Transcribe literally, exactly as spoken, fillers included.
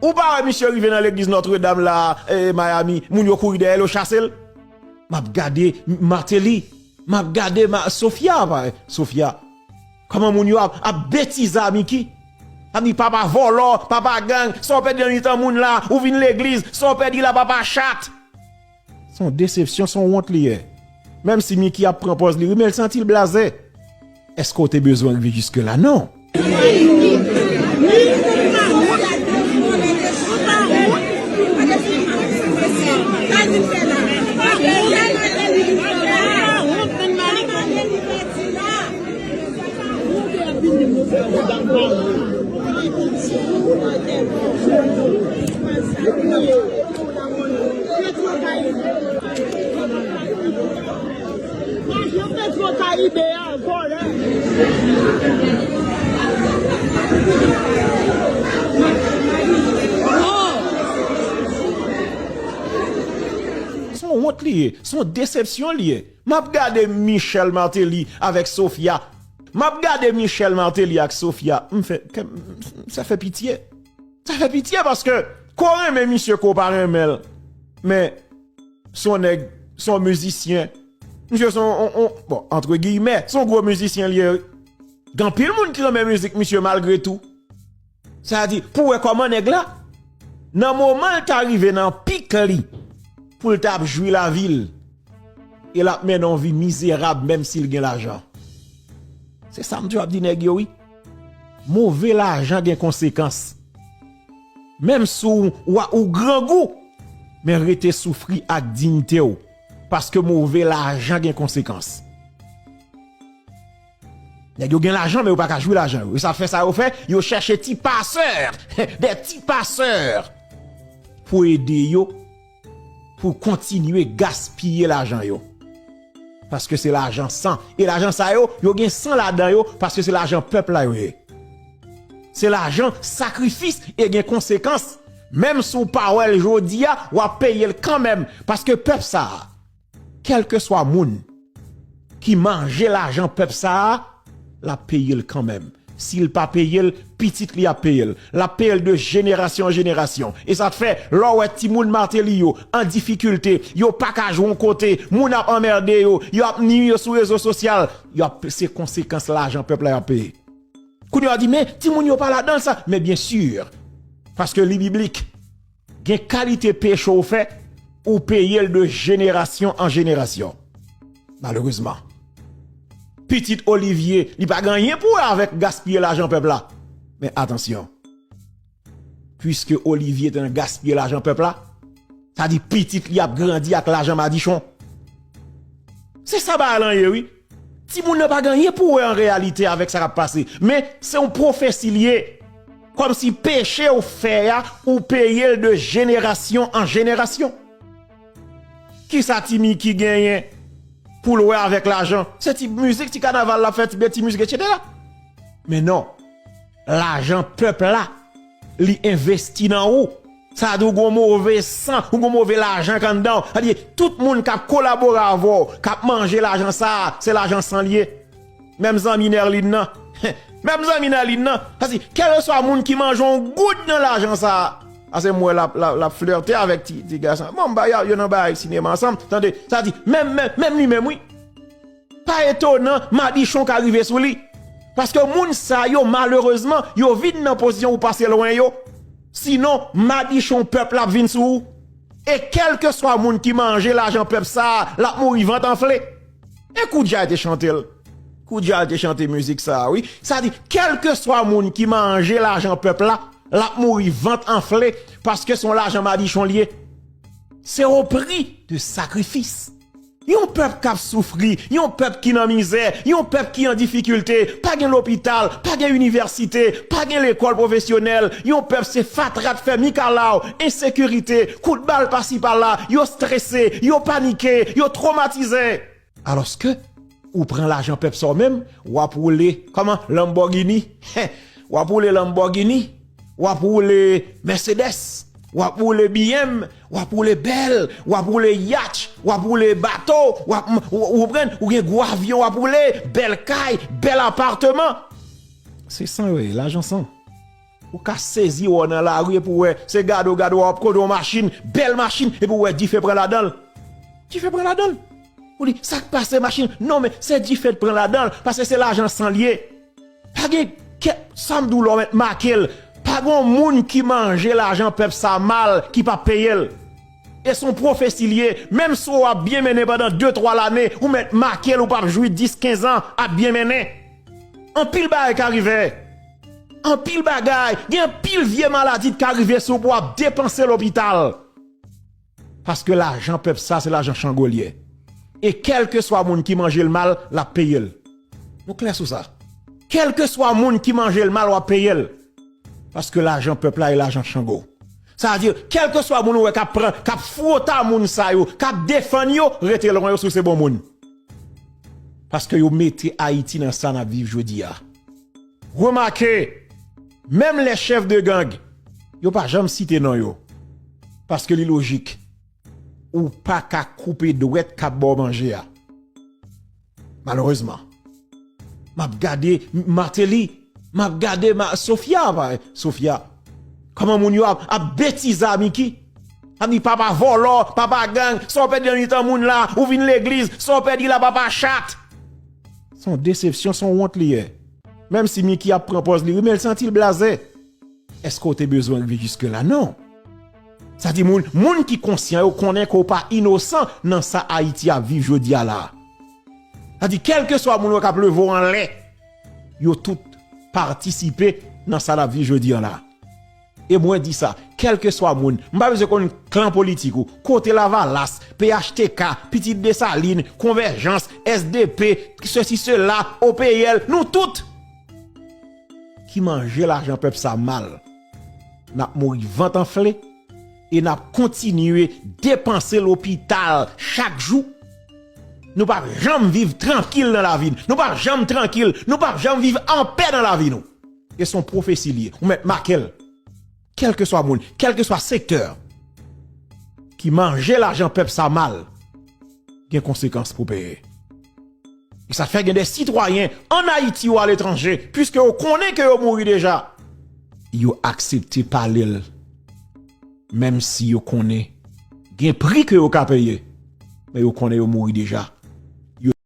Ou pa wè misye rive nan legliz Notre Dame la, eh, Miami, moun yo kouri dèyè l, yo chase l? M ap gade Martelly, m ap gade Ma-, Sofia, pa, Sofia. Kòman moun yo ap, ap betize Mickey? Ap di papa vòlò, papa gang, sa w pèdi nan mitan moun la, ou vin legliz, sa w pèdi la, papa chat. Se yon desepsyon, se yon wont li ye. Menm si Mickey ap pran pòz li ri, men l santi l blaze. Èske w te bezwen rive jiske la? Non. Ajan Petro Karibe a vòlè. Se yon wont li ye, se yon desepsyon li ye. M ap gade Michel Martelly avèk Sofia. M ap gade Michel Martelly ak Sofia. M fè, kè m, sa fè pitye. Sa fè pitye paske ko renmen misye, ko pa renmen l. Men, se yon nèg, se yon mizisyen. Misye se yon, yon, yon, bon, antre giyimè, se yon gwo mizisyen li ye. Gen anpil moun ki renmen mizik misye malgre tou. Sa di, pou wè kòman nèg la, nan moman l ta rive nan pik li, pou l ta ap jwi lavi l, e l ap mennen yon vi mizerab menm si l gen lajan. Se sa m toujou ap di nèg yo, wi. Move lajan gen konsekans. Menm si w, w a, ou grangou, men rete soufri ak diyite w, paske move lajan gen konsekans. Nèg yo gen lajan, men yo pa ka jwi lajan yo. E sa fè sa yo fè, yo chèche ti pasè, de ti pasè pou ede yo, pou kontinye gaspiye lajan yo. Paske se lajan san. E lajan sa yo, yo gen san ladan yo, paske se lajan pèp la yo ye. Se lajan sakrifis e gen konsekans. Menm si w pa wè l jodi a, w ap peye l kanmenm. Paske pèp sa a, kèlkeswa moun ki manje lajan pèp sa a, l ap peye l kanmenm. Si l pa peye l, pitit li ap peye l. L ap peye l de jenerasyon an jenerasyon. E sa k fè, lè w wè timoun Martelly yo an difikilte, yo pa ka jwe yon kote, moun ap anmède yo, yo ap nwi yo sou rezo sosyal, y ap, se konsekans lajan pèp la y ap peye. Kounye a w di, men timoun yo pa ladan l sa. Men byen si, paske li biblik. Gen kalite peche w fè, ou peye l de jenerasyon an jenerasyon. Malerezman. Pitit Olivier, li pa gen anyen pou wè avèk gaspiye lajan pèp la. Men atansyon. Piske Olivier te nan gaspiye lajan pèp la, sa di pitit li ap grandi ak lajan madichon. Se sa bagay lan ye, wi. Timoun nan pa gen anyen pou wè an reyalite avèk sa k ap pase. Men, se yon pwofesi li ye. Kòmsi peche w fè a, ou peye l de jenerasyon an jenerasyon. Kisa Ti Micky genyen pou l wè avèk lajan? Se ti mizik, ti kanaval l ap fè, ti bèl ti mizik, etsetera. Men non. Lajan pèp la, li envesti nan ou. Sa di ou gon move san, ou gon move lajan k anndan w. Sa di, tout moun k ap kolabore avè w, k ap manje lajan sa a, se lajan san l ye. Menm zanmi Nerline nan. Menm zanmi Nerline nan. Sa di, kèlkeswa moun ki manje yon goud nan lajan sa a. Paske m wè l ap, l ap, l ap flète avèk ti, ti gason. Bon, m ba yo, yo nan bagay sinema ansanm. Tande, sa di, menm, menm, menm li menm, wi. Pa etonan, madichon ka rive sou li. Paske moun sa yo, malerezman, yo vin nan pozisyon pou pase lwen yo. Sinon, madichon pèp la ap vin sou ou. E kèlkeswa moun ki manje lajan pèp sa a, l ap mouri vant anfle. E Koudjay te chante l. Koudjay te chante mizik sa a, wi. Sa di, kèlkeswa moun ki manje lajan pèp la, l ap mouri vant anfle, paske se yon lajan madichon l ye. Se o pri de sakrifis. Yon pèp k ap soufri, yon pèp ki nan mizè, yon pèp ki an difikilte, pa gen lopital, pa gen inivèsite, pa gen lekòl pwofesyonèl, yon pèp se fatra, fè mikalaw, ensekirite, kout bal pasi pala, yo strese, yo panike, yo twomatize. Alòske, ou pran lajan pèp sa w menm, w ap woule, kòman, Lamborghini, w ap woule Lamborghini, w ap woule Mercedes, w ap woule B M, w ap woule bèl, w ap woule yatch, w ap woule bato, w ap, ou, ou konprann, ou gen gwo avyon w ap woule, bèl kay, bèl apatman. Se san yo ye, lajan san. Ou ka sezi wè w nan lari epi w wè se gade w gade w ap konde yon machin, bèl machin, epi w wè dife pran ladan l. Dife pran ladan l. Ou di, sa k pase machin? Non, men se dife t pran ladan l, paske se lajan san l ye. Pa gen kè, sa m di w la w mèt make l. Pa gen yon moun ki manje lajan pèp sa mal ki p ap peye l. E se yon pwofesi l ye. Menm si w ap byen mennen pandan de, twa lane, ou mèt make l, ou p ap jwi dis, kenz an ap byen mennen. Anpil bagay ka rive. Anpil bagay. Gen anpil vye maladi k ka rive sou w pou w ap depanse lopital. Paske lajan pèp sa, se lajan Chango l ye. E kèlkeswa moun ki manje l mal, l ap peye l. Nou klè sou sa. Kèlkeswa moun ki manje l mal, w ap peye l. Paske lajan pèp la e lajan Chango. Sa vle di, kèlkeswa moun ou wè k ap pran, k ap fwota moun sa yo, k ap defann yo, rete lwen yo si w se bon moun. Paske yo mete Ayiti nan sa n ap viv jodi a. Remake, menm lè chèf de gang, yo pa janm site non yo. Paske li lojik. Ou pa ka koupe dwèt k ap ba w manje a. Malerezman. M ap gade Martelly, m ap gade ma, Sofia, pa, Sofia. Kòman moun yo ap, ap betize Miki? Ap di papa vòlò, papa gang, sa w pèdi nan mitan moun la, ou vin legliz, sa w pèdi la papa chat. Se yon desepsyon, se yon wont li ye. Menm si Miki ap pran pòz li ri, men l santi l blaze. Èske w te bezwen rive jiske la? Non. Sa di moun, moun ki konsyan yo konnen ke w pa inosan nan sa Ayiti ap viv jodi a la. Sa di kèlkeswa moun yo k ap leve w anlè, yo tout patisipe nan sa n ap viv jodi a la. E mwen di sa, kèlkeswa moun, m pa bezwen konn klan politik ou, kote Lavalas, P H T K, Pitit Desalin, Konvèjans, S D P, sesi sela, O P L, nou tout ki manje lajan pèp sa mal. N ap mouri vant anfle e n ap kontinye depanse lopital chak jou. Nou p ap janm viv trankil nan lavi n. Nou p ap janm trankil. Nou p ap janm viv anpè nan lavi nou. E se yon pwofesi li ye. Ou mèt make l. Kèlkeswa moun, kèlkeswa sektè ki manje lajan pèp sa mal, gen konsekans pou peye. E sa fè gen de sitwayen ann Ayiti ou aletranje, piske yo konnen ke yo mouri deja, yo aksepte pale l, menm si yo konnen gen pri ke yo ka peye, men yo konnen yo mouri deja.